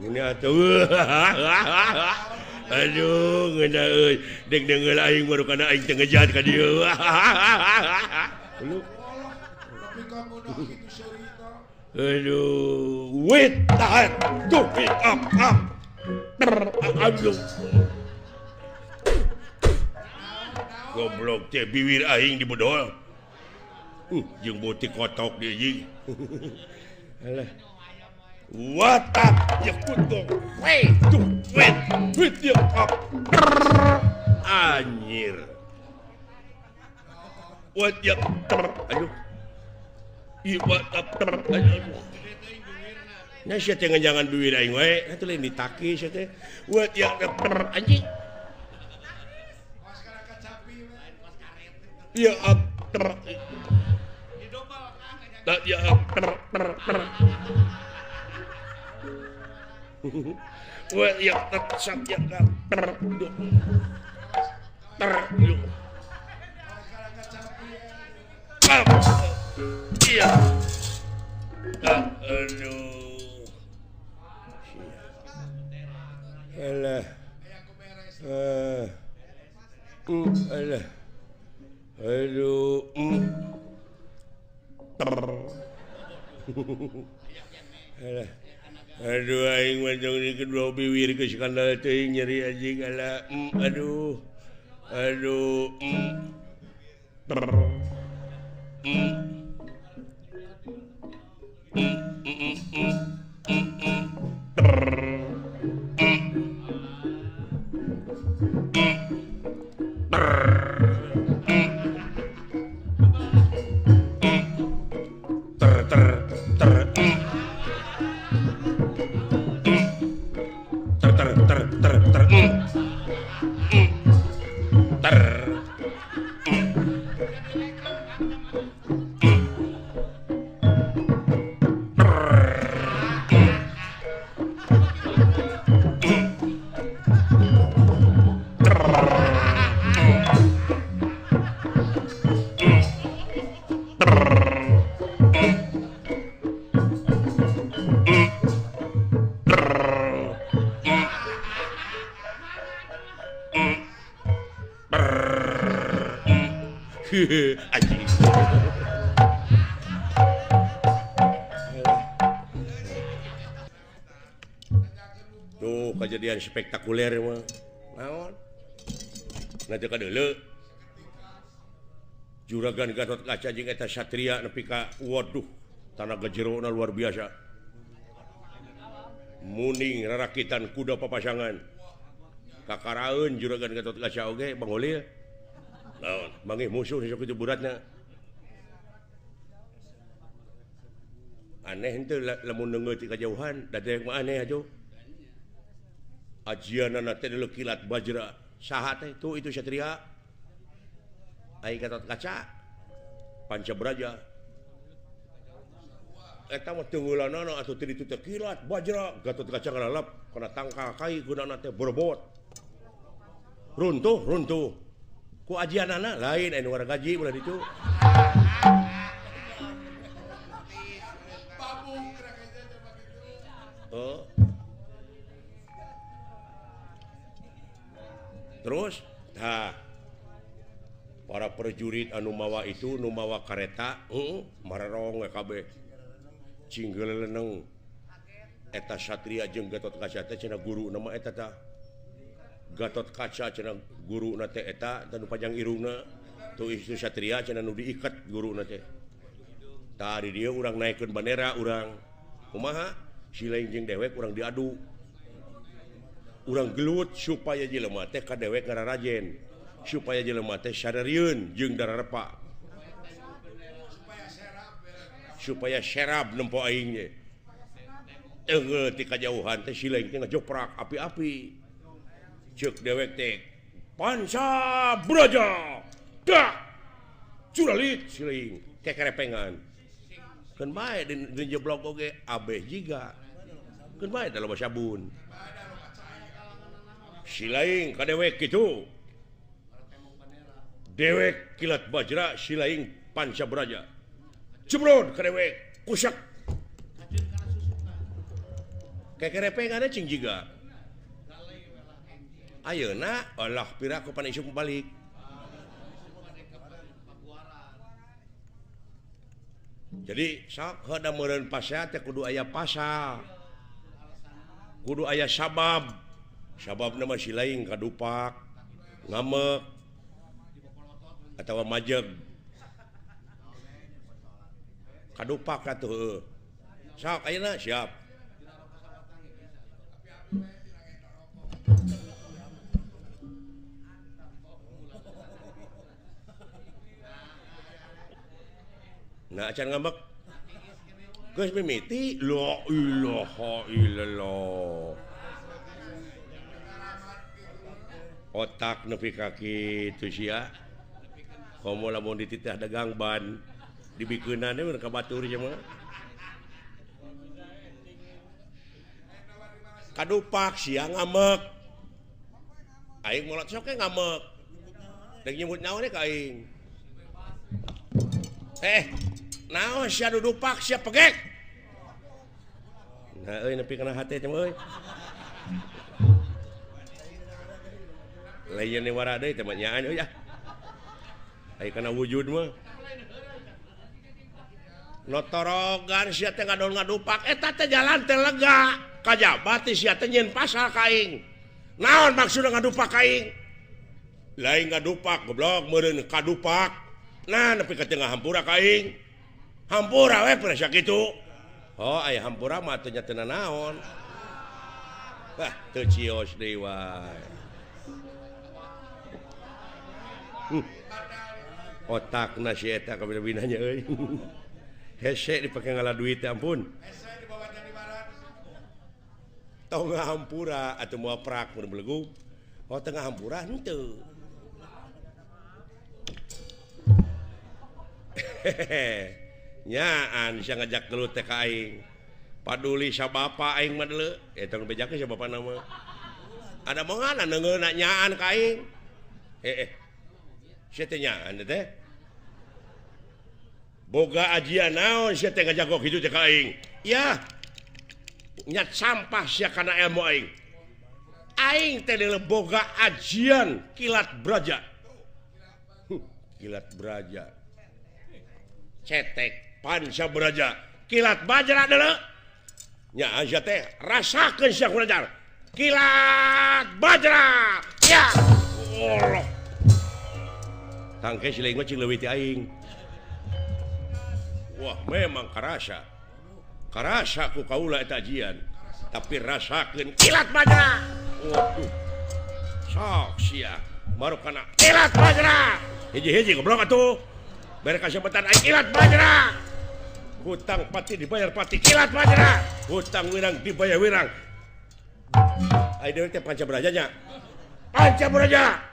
Ini atuh. Aduh, ngeunah euy. Deg deungeul aing baru kana aing teu ngejat ka dieu. Aduh, wait, tahan. Tuh, up, up. Aduh. Goblok teh biwir aing dibedol. Jeung beutik kotok deui anjing. Alah. What up? Ya kutung. Wait, tuh, wait, wait ya up. Anjir. What ya? Aduh. Ih, what up? Aduh. Nya sia teh ngejangan biwir aing wae, atuh lain ditaki sia teh. What ya? Anjing. Ya up. Tak ya up. Wah, ya tak ya ter ter iya. Aduh. Alah. Alah. Aduh. Ter. Alah. Aduh aing mah jong di kedua biwir geus skandal teuing nyeri anjing ala. Aduh. Aduh. Ter. Ter. Ter. Ter ter ter. Ter ter ter ter ter. Ter. Anjing. Tuh kejadian spektakuler mah. Naon? Nanti ka deuleu. Juragan Gatot Kaca jeung eta satria nepi ka waduh tanaga jerona luar biasa. Muning rarakitan kuda papasangan. Kakaraeun Juragan Gatot Kaca oge Bang Holil. Naon manggih musuh sok kitu beratna. Aneh henteu lamun neungeut ti kajauhan da teh mah aneh atuh. Ajianana teh deuleu kilat bajra. Saha teh tuh itu satria. Ai Gatot Kaca Panca Braja. Eta mah teungeulanana atuh teu ditu teh kilat bajra Gatot Kaca ngalalap kana tangkal kai gunana teh berbot. Runtuh runtuh. Ku ajianana lain anu wargaji ulah ditu. Oh. Terus tah para prajurit anu mawa itu nu mawa kareta marerong we kabeh cinggeleneng eta satria jeung Gatot Kaca teh cenah guruna mah eta tah Gatot Kaca cenah guruna teh eta tah nu panjang irungna tuh itu satria cenah nu diiket guruna teh tah di dieu urang naekeun bandera urang kumaha si lain jeung dewek urang diadu urang gelut supaya jelema teh ka dewek ngararajen supaya jelema teh sadarieun jeung dararepa supaya serab nempo aing ge teunggeul ti kajauhan teh si lain teh ngajoprak api-api ceuk dewek teh Panca Braja dak curalit si lain kekerepengan keun bae di jeblok oge abeh jiga keun bae da loba sabun si lain ka dewek kitu dewek kilat bajra si lain Panca Braja jebrod ka dewek kusak kekerepengan cing jiga ayeuna Allah piraku pan isuk balik jadi sok heuda meureun pasea teh kudu aya pasal kudu aya sabab sababna mah si lain kadupak ngamek atawa majeg kadupak atuh heueuh sok ayeuna siap nah acan ngambek geus mimiti la ilaha illallah otak nepi ka kitu sia komo lamun dititah dagang ban dibikeunana we ka batur sia mah kadupak sia ngambek aing molot sok ge ngambek deuk nyebut naon ka aing naon sia dudupak sia pegek nah euy nepi kana hate teh euy lain wara deui teh mah nyaan euy ah aya kana wujud mah notorogan sia teh ngadon ngadupak eta teh jalan teh lega kajaba teh sia teh nyieun pasal ka aing naon maksudna ngadupak ka aing lain ngadupak goblok meureun kadupak nah nepi ka tengah hampura ka aing hampura we pernah sakitu oh aya hampura mah teu nya teu nanaon wah teu cios deui wae otakna si eta kabina-binanya euy hese dipake ngala duit teh ampun hese dibawa jadi barat tong hampura atuh moal prak mun belegug oh tengah hampura henteu nyaan sia ngajak gelut teh ka aing paduli sa bapa aing mah deuleu eta nu bejakeun sa bapana mah ada mongana neungeuna nyaan ka aing sia teh nyaan teh boga ajian naon sia teh ngajagok kitu teh ka aing yah nyat sampah sia kana ilmu aing aing teh deuleu boga ajian kilat braja kilat braja cetek Panca Braja kilat bajra deuleu nya sia teh rasakeun sia kulajar kilat bajra ya Allah Tangke si leung mah cing leuwih ti aing. Wah, memang karasa. Karasa ku kaula eta ajian. Tapi rasakeun kilat bajra. Waduh. Sok sia. Baru kana kilat bajra. Hiji-hiji goblok atuh. Bere kasebetan aing kilat bajra. Hutang pati dibayar pati kilat bajra. Hutang wirang dibayar wirang. Ayo dewek teh panca beraja nya. Panca beraja.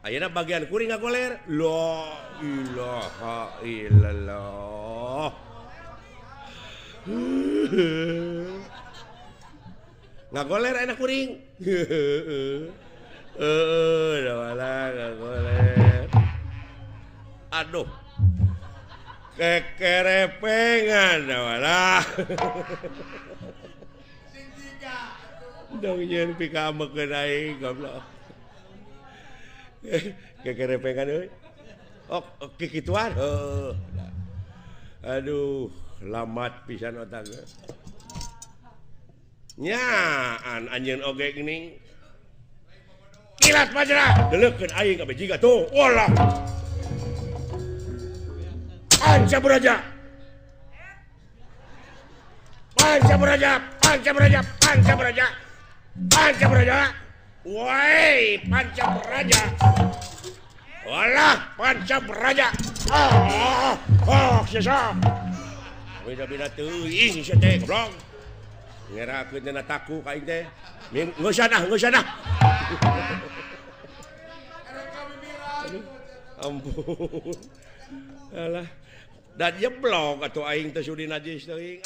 Ayeuna bagian kuring ngagoler. La ilaha illallah. Ngagoler enak kuring. Heeh, dah ngagoler. Aduh. Kekerepengan dah. Sing tiga. Dong nyeun pikamekeun aing goblok. Kekerepengan euy. Oh, kikituan. Heuh. Aduh, lamat pisan otak. Nyaan anjeun oge geuning. Kilat bajra, deleukeun aing kabeh jiga tuh. Walah. Panca beraja. Panca beraja, panca beraja, panca beraja. Panca beraja. Woi, panca beraja. Walah, panca beraja. Ah, oh, sesa. Beda-beda teuing sia teh goblok. Ngerakeun dina taku ka aing teh. Ngeusan ah, ngeusan ah. Ampun. Alah, dan jeblok atuh aing teh sudi najis teuing.